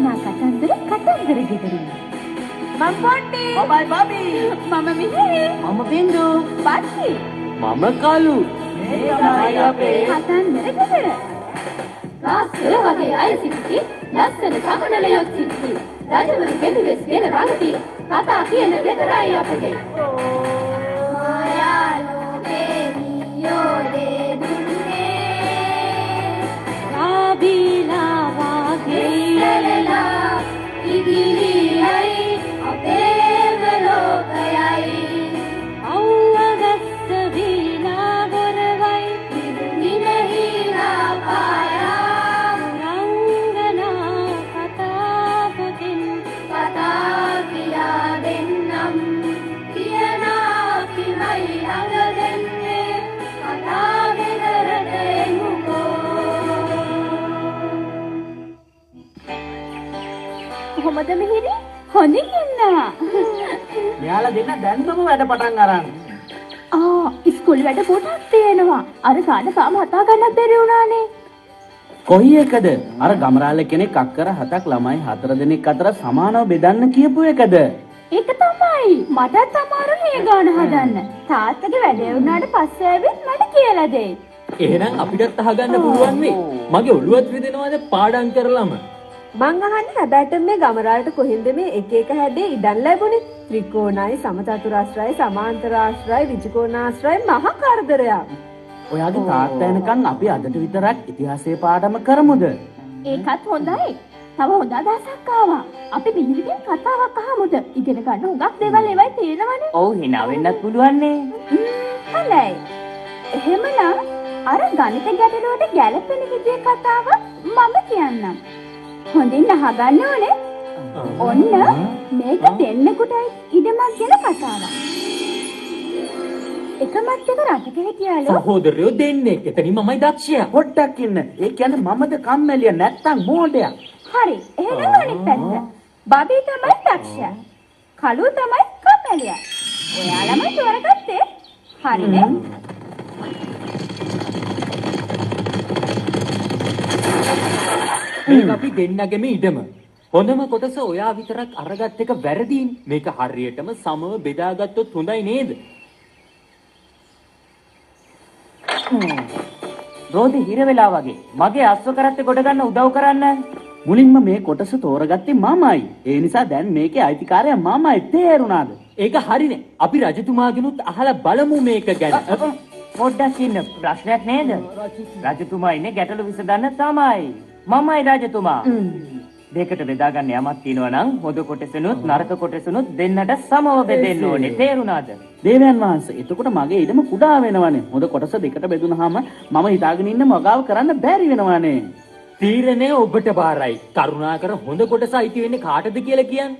රංගනා කතන්දර කතන්දර ගෙදරින්. මම පොන්ටි. මමයි බබි. මම මිහිරි. මම බින්දු. බච්චි. මම කලු. මේ තමයි අපේ කතන්දර ගෙදර. රාස්කල වගේ අය සිටි ලස්සන සමනලයක් සිටි රජවරු ගෙමිවෙස් ගෙන රඟති කතා කියන ගෙදරයි අපගේ. මායා ලෝකේ නියෝලේ දුන්නේ රාබිලා වාගේ ඉස්සරලා ඉගිලියයි අපේම ලෝකයයි අව්ව වැස්ස වීණා ගොරවයි නිනහිනා පායා රංගනා කතා පොතින් කතා කියා දෙන්නම් කියනා කිමයි ළඟ දෙන්නේ කතා ගෙදරට එමුකෝ. කොහොමද මිහිරි? හොඳින් ඉන්නවා. මෙයාලා දෙන්න දැන්ම වැඩ පටන් අරන්. ආ ඉස්කෝලේ වැඩ ගොඩක් තියෙනවා. අර ගාන තාම හදා ගන්නත් බැරි වුණානේ. කොයි එකද? අර ගමරාල කෙනෙක් අක්කර 7ක් ළමයි 4 දෙනෙක් අතර සමානව බෙදන්න කියපු එකද? ඒක තමයි. මටත් අමාරුයි මේ ගාන හදන්න. තාත්තගේ වැඩේ වුණාට පස්සේ ඇවිත් මට කියලා දෙයි. එහෙනම් අපිටත් අහගන්න පුළුවන් වෙයි. මගේ ඔළුවත් රිදෙනවද පාඩම් කරලම? මං අහන්නේ හැබැයිට මේ ගමරාලට කොහෙන්ද මේ එක එක හැඩේ ඉඩම් ලැබුණේ? ත්‍රිකෝණයි, සමචතුරස්‍රයි, සමාන්තරාශ්‍රයි, විජිකෝණාශ්‍රයි මහා කරදරයක්. ඔයාගේ තාත්තා එනකන් අපි අදට විතරක් ඉතිහාසයේ පාඩම කරමුද? ඒකත් හොඳයි. තව හොඳ අදහසක් ආවා. අපි මිහිරිගෙන් කතාවක් අහමුද? ඉගෙන ගන්න හුඟක් දේවල් ඒවයි තියෙනවනේ. ඔව් hina වෙන්නත් පුළුවන් නේ. හොඳයි. එහෙමනම් අර ගණිත ගැටලුවට ගැලපෙන විදිහේ කතාවක් මම කියන්නම්. හොඳින් අහගන්න ඕනේ. ඔන්න මේක දෙන්නෙකුටයි ඉඩමක් ගැන කතාවක්. එකමත් එක රටක හිටියාලු සහෝදරයෝ දෙන්නෙක්. එතනින් මමයි දක්ෂයා. පොඩ්ඩක් ඉන්න. ඒ කියන්නේ මමද කම්මැලියා නැත්තම් මෝඩයා? හරි. එහෙනම් අනිත් පැත්ත. බබී තමයි දක්ෂයා. කලු තමයි කම්මැලියා. ඔයාලම තෝරගත්තේ. හරිනේ? මේක අපි දෙන්නගෙම ඉඩම. හොඳම කොටස ඔයා විතරක් අරගත් එක වැරදීනේ. මේක හරියටම සමව බෙදාගත්තොත් හොඳයි නේද? රෝදේ හිර වෙලා වගේ. මගේ අස්ව කරත්තේ ගොඩ ගන්න උදව් කරන්න. මුලින්ම මේ කොටස තෝරගත්තේ මමයි. ඒ නිසා දැන් මේකේ අයිතිකාරයා මමයි. තේරුණාද? ඒක හරිනේ. අපි රජතුමාගෙනුත් අහලා බලමු මේක ගැන. පොඩ්ඩක් ඉන්න. ප්‍රශ්නයක් නේද? රජතුමා ඉන්නේ ගැටලු විසඳන්න තමයි. මමයි රජතුමා. දෙකට බෙදා ගන්න යමක් තියෙනවා නම් හොඳ කොටසනුත් නරක කොටසනුත් දෙන්නට සමව බෙදෙන්න ඕනේ. තේරුණාද? දේවයන් වහන්සේ, එතකොට මගේ ඉඩම කුඩා වෙනවනේ. හොඳ කොටස දෙකට බෙදුනහම මම හිතාගෙන ඉන්න මගාව කරන්න බැරි වෙනවනේ. තීරණය ඔබට බාරයි. කරුණාකර හොඳ කොටස අයිති වෙන්නේ කාටද කියලා කියන්න.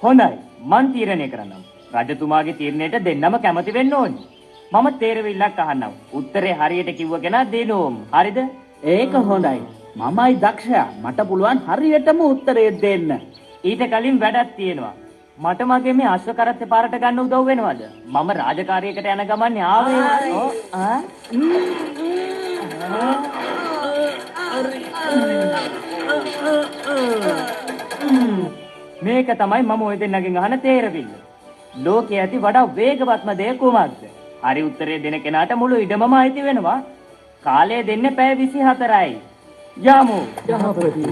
හොඳයි. මං තීරණය කරන්නම්. රජතුමාගේ තීරණයට දෙන්නම කැමති වෙන්න ඕනේ. මම තේරවිල්ලක් අහන්නම්. උත්තරේ හරියට කිව්ව කෙනා දෙනෝම්. හරිද? ඒක හොඳයි. මමයි දක්ෂයා. මට පුළුවන් හරියටම උත්තරේ දෙන්න. ඊට කලින් වැඩක් තියෙනවා. මට මගේ මේ අශ්ව කරත්තේ පාරට ගන්න උදව් වෙනවද? මම රාජකාරියකට යන ගමන් ආවේ. මේක තමයි මම ඔය දෙන්නගෙන් අහන තේරවිල්ල. ලෝකයේ ඇති වඩා වේගවත්ම දේ කුමක්ද? හරි උත්තරේ දෙන කෙනාට මුළු ඉඩමම අයිති වෙනවා. කාලය දෙන්නේ පැය 24යි. යමු. යහපති.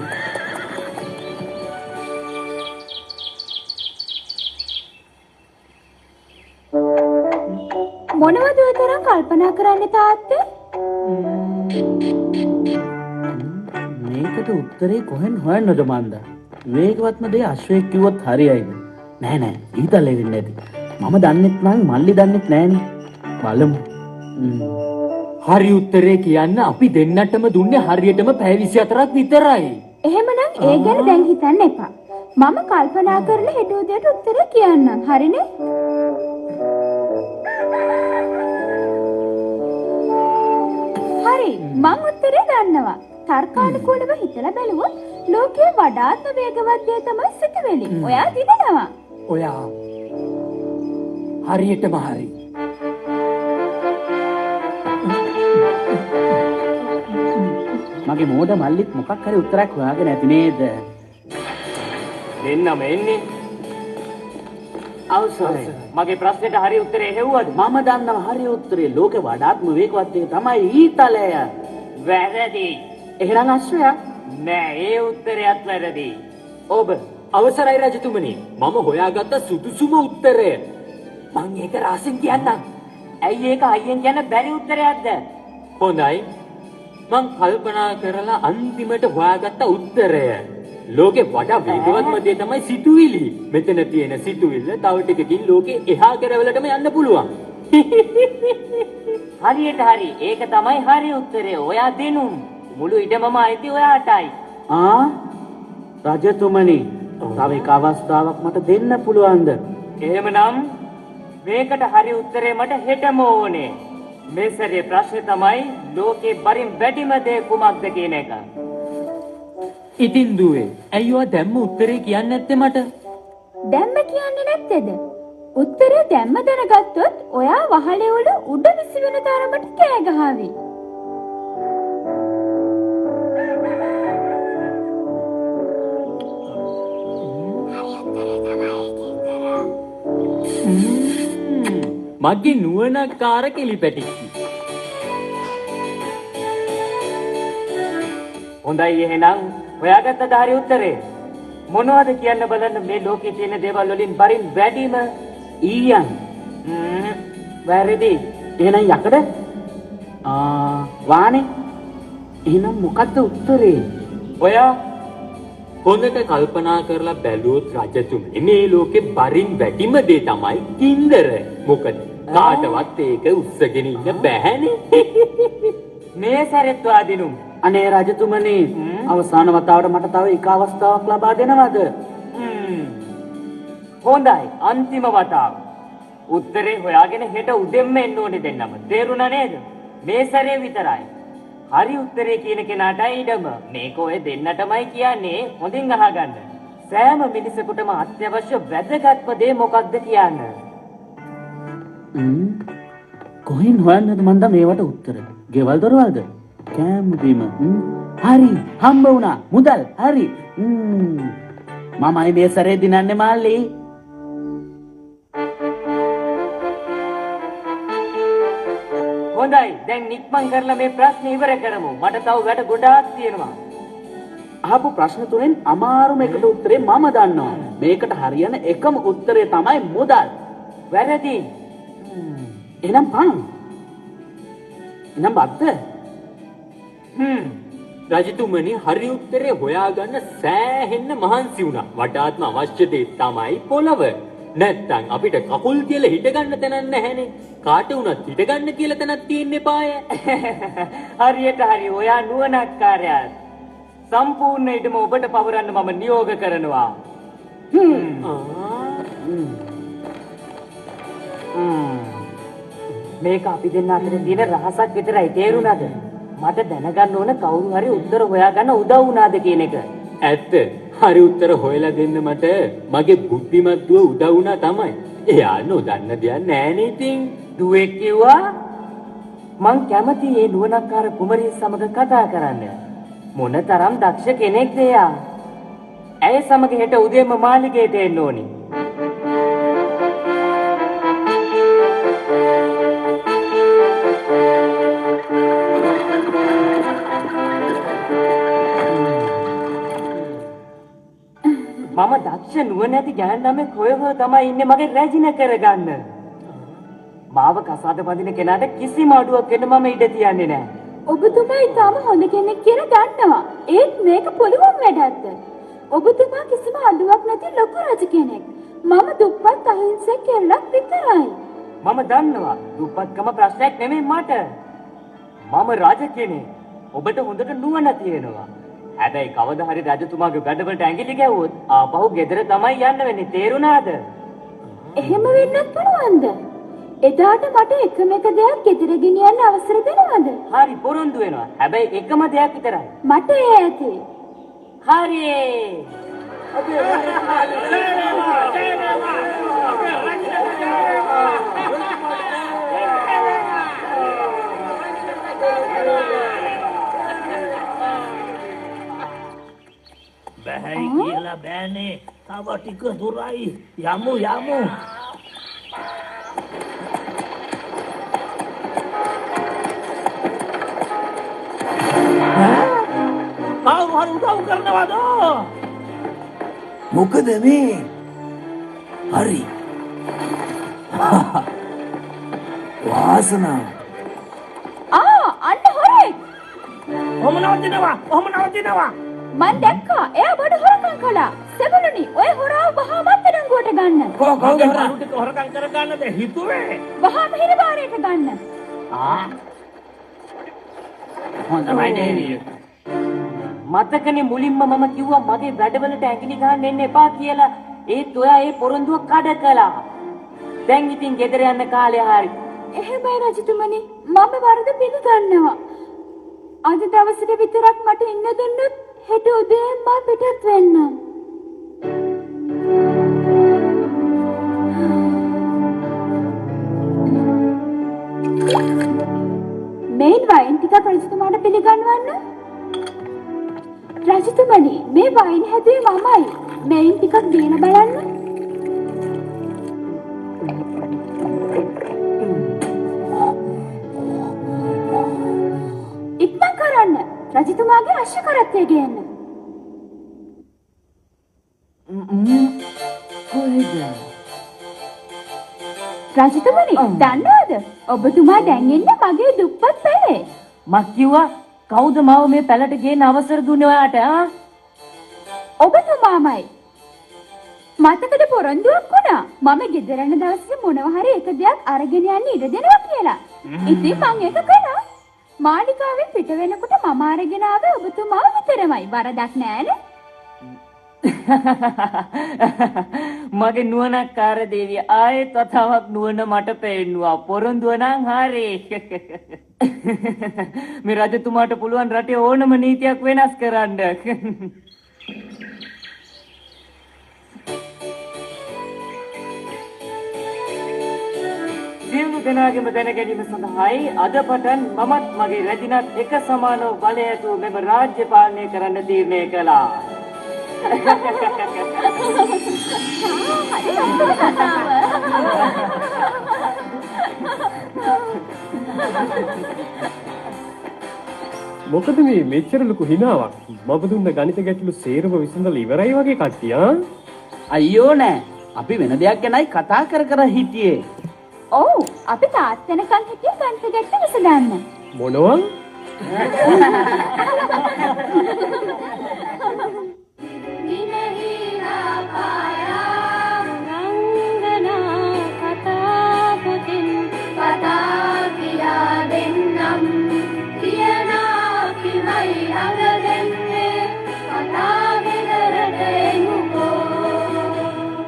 මොනවද ඔය තරම් කල්පනා කරන්නේ තාත්තේ? මේකට උත්තරේ කොහෙන් හොයන්නද මන්ද? වේගවත්ම දේ අශ්වයෙක් කිව්වොත් හරියයිද? නෑ නෑ, ඊතලෙ වෙන්නේ නැති. මම දන්නෙත් නම් මල්ලි දන්නෙත් නෑනේ. බලමු. හරි උත්තරේ කියන්න අපි දෙන්නටම දුන්නේ හරියටම පැය 24ක් විතරයි. එහෙමනම් ඒ ගැන දැන් හිතන්න එපා. මම කල්පනා කරලා හෙට උදේට උත්තරේ කියන්නම්. හරිනේ? හරි. මං උත්තරේ දන්නවා. තර්කානුකූලව හිතලා බැලුවොත් ලෝකයේ වඩාත්ම වේගවත් දේ තමයි සිතුවිලි. ඔයා දිනනවා. ඔයා හරියටම හරි. මගේ මෝඩ මල්ලිත් මොකක් හරි උත්තරයක් හොයාගෙන ඇති නේද? දෙන්නම එන්නේ. අවසරයි. මගේ ප්‍රශ්නෙට හරි උත්තරේ හෙව්වද? මම දන්නවා හරි උත්තරේ. ලෝකේ වඩාත්ම වේගවත් එක තමයි ඊතලය. වැරදි. එහෙනම් අශ්වයා? නෑ, ඒ උත්තරයත් වැරදි. ඔබ අවසරයි රජතුමනි. මම හොයාගත්ත සුදුසුම උත්තරය. මං ඒක රහසින් කියන්නම්. ඇයි ඒක අයියෙන් කියන්න බැරි උත්තරයක්ද? හොඳයි. මං කල්පනා කරලා අන්තිමට හොයාගත්ත උත්තරය. ලෝකේ වඩා වේගවත්ම දේ තමයි සිතුවිලි. මෙතන තියෙන සිතුවිල්ල තව ටිකකින් ලෝකේ එහා කෙරවලටම යන්න පුළුවන්. හරියට හරි. ඒක තමයි හරි උත්තරය. ඔයා දෙනුම්. මුළු ඉඩමම අයිති ඔයාටයි. ආ රජතුමනි, තව එක අවස්ථාවක් මට දෙන්න පුළුවන්ද? එහෙමනම් මේකට හරි උත්තරේ මට හෙටම ඕනේ. මේ සැරේ ප්‍රශ්නේ තමයි ලෝකේ බරින් වැඩිම දේ කුමක්ද කියන එක. ඉතින් දුවේ, ඇයි ඔයා දැම්ම උත්තරේ කියන්නේ නැත්තේ මට? දැම්ම කියන්නේ නැත්තේද? උත්තරේ දැම්ම දැනගත්තොත් ඔයා වහලේ වල උඩ විසි වෙන තරමට කෑ ගහවි. මගේ නුවණක්කාර කෙලිපැටික්කි. හොඳයි, එහෙනම් හොයාගත්තද හරි උත්තරේ? මොනවද කියන්න බලන්න මේ ලෝකේ තියෙන දේවල් වලින් බරින් වැඩිම? ඊයන්. වැරදි. එහෙනම් යකඩ? ආ වානේ. එහෙනම් මොකද්ද උත්තරේ? ඔයා හොඳට කල්පනා කරලා බැලුවොත් රජතුමනි, මේ ලෝකේ බරින් වැඩිම දේ තමයි ගින්දර. මොකද කාටවත් ඒක උස්සගෙන ඉන්න බැහැනේ. මේ සැරෙත් ඔයා දිනුම්. අනේ රජතුමනි, අවසාන වතාවට මට තව එක අවස්ථාවක් ලබා දෙනවද? හොඳයි, අන්තිම වතාව. උත්තරේ හොයාගෙන හෙට උදෙන්ම එන්න ඕනේ දෙන්නම. තේරුණා නේද? මේ සැරේ විතරයි. හරි උත්තරේ කියන කෙනාටයි ඉඩම. මේක ඔය දෙන්නටමයි කියන්නේ. හොඳින් අහගන්න. සෑම මිනිසෙකුටම අත්‍යවශ්‍ය වැදගත්ම දේ මොකක්ද කියන්න. කොහෙන් හොයන්නද මන්දා මේවට උත්තර? ගෙවල් දොරවල්ද? කෑම බීම. හරි, හම්බ වුණා. මුදල්. හරි. මමයි මේ සැරේ දිනන්නේ මල්ලි. හොඳයි, දැන් නික්මන් කරලා මේ ප්‍රශ්නේ ඉවර කරමු. මට තව වැඩ ගොඩාක් තියෙනවා. අහපු ප්‍රශ්න තුනෙන් අමාරුම එකට උත්තරේ මම දන්නවා. මේකට හරියන එකම උත්තරේ තමයි මුදල්. වැරදි. එහෙනම් පන්. එහෙනම් බද්ද? රජතුමනි, හරි උත්තරේ හොයාගන්න සෑහෙන්න මහන්සි වුණා. වඩාත්ම අවශ්‍ය දේ තමයි පොළව. නැත්තම් අපිට කකුල් කියලා හිටගන්න තැනක් නැහැනේ. කාට වුණත් හිටගන්න කියලා තැනක් තියෙන්න එපාය. හරියට හරි. ඔයා නුවණක්කාරයා. සම්පූර්ණ ඉඩම ඔබට පවරන්න මම නියෝග කරනවා. මේක අපි දෙන්න අතර තියෙන රහසක් විතරයි. තේරුණාද? මට දැනගන්න ඕන කවුරු හරි උත්තර හොයාගන්න උදව් වුණාද කියන එක. ඇත්ත. හරි උත්තර හොයලා දෙන්න මට මගේ බුද්ධිමත් දුව උදව් වුණා තමයි. එයා නොදන්න දෙයක් නෑනේ ඉතින්. දුවෙක් කිව්වා මං කැමති මේ නුවණක්කාර කුමරිය සමග කතා කරන්න. මොන තරම් දක්ෂ කෙනෙක්ද එයා. ඇය සමග හෙට උදේම මාලිගයට එන්න ඕනි. මම දක්ෂ නුවණැති ගැහැණු ළමෙක් හොය හොය තමයි ඉන්නේ මගේ රැජින කරගන්න. මාව කසාද බඳින කෙනාට කිසිම අඩුවක් වෙන්න මම ඉඩ තියන්නේ නෑ. ඔබතුමා ඊටම හොඳ කෙනෙක් කියලා දන්නවා. ඒත් මේක පුළුවන් වැඩක්ද? ඔබතුමා කිසිම අඩුවක් නැති ලොකු රජ කෙනෙක්. මම දුප්පත් අහිංසක කෙල්ලක් විතරයි. මම දන්නවා දුප්පත්කම ප්‍රශ්නයක් නෙමෙයි මට. මම රජ කෙනෙක්. ඔබට හොඳට නුවණ තියෙනවා. හැබැයි කවදා හරි රජතුමාගේ වැඩවලට ඇඟිලි ගැහුවොත් ආපහු ගෙදර තමයි යන්න වෙන්නේ. තේරුණාද? එහෙම වෙන්නත් පුළුවන්ද? එදාට මට එකම එක දෙයක් ගෙදර ගෙනියන්න අවසර දෙනවද? හරි, පොරොන්දු වෙනවා. හැබැයි එකම දෙයක් විතරයි. මට ඒ ඇති. හරි. බැහැයි කියලා බෑනේ. තව ටික දුරයි. යමු යමු. කවුරු හරි උදව් කරනවද? මොකද මේ? හරි. වාසනාව. ආ අන්න හොරෙක්. ඔහොම නවතිනවා. ඔහොම නවතිනවා. මං දැක්කා. එයා බඩ හොරකම් කළා. සෙබළුනි ඔය හොරාව වහාම අත්අඩංගුවට ගන්න. කෝ කවුද හොරා? බඩු ටික හොරකම් කරගන්නද හිතුවේ? වහාම හිරබාරයට ගන්න. ආ හොඳයි දේවිය. මතකනේ මුලින්ම මම කිව්වා මගේ වැඩවලට ඇඟිලි ගහන්න එන්න එපා කියලා. ඒත් ඔයා ඒ පොරොන්දුව කඩ කළා. දැන් ඉතින් ගෙදර යන්න කාලය හරි. එහෙමයි රජතුමනි, මම වරද පිළිගන්නවා. අද දවසට විතරක් මට ඉන්න දුන්නොත් හෙට උදේම මා පිටත් වෙන්නම්. මේන් වයින් ටිකක් රජතුමාට පිළිගන්වන්න. රජතුමනි, මේ වයින් හැදුවේ මමයි. මේන් ටිකක් ගේන බලන්න. ඉක්මන් කරන්න. රජතුමාගේ අශ්ව කරත්තය ගේන්න. කොහෙද? රජතුමනි, දන්නවද? ඔබතුමා දැන් ඉන්නේ මගේ දුප්පත් පැලේ. මක් කිව්වා කවුද මාව මේ පැලට ගේන්න අවසර දුන්නේ ඔයාට ආ? ඔබතුමාමයි. මතකද පොරොන්දුවක් වුණා. මම ගෙදර යන දවසේ මොනවා හරි එක දෙයක් අරගෙන යන්න ඉඩ දෙනවා කියලා. ඉතින් මං ඒක කළා. මාලිගාවෙන් පිට වෙනකොට මම අරගෙන ආවේ ඔබතුමා විතරමයි. වරදක් නෑනේ. මගේ නුවණක්කාර දේවිය ආයෙත් වතාවක් නුවණ මට පෙන්නුවා. පොරොන්දුව නම් හරි. මේ රජතුමාට පුළුවන් රටේ ඕනම නීතියක් වෙනස් කරන්න. සියලු දෙනාගේම දැන ගැනීම සඳහායි අද පටන් මමත් මගේ රැජිනත් එක සමානව බලය ඇතුව මෙම රාජ්‍ය පාලනය කරන්න තීරණය කළා. හරි ලස්සන කතාව. මොකද මේ මෙච්චර ලොකු හිනාවක්? මම දුන්න ගණිත ගැටලු සේරම විසඳලා ඉවරයි වගේ කට්ටිය ආ? අයියෝ නෑ. අපි වෙන දෙයක් ගැනයි කතා කර කර හිටියේ. ඔව්, අපි තාත් වෙනකන් හිටියේ ගණිත ගැටලු විසඳන්න. මොනවා?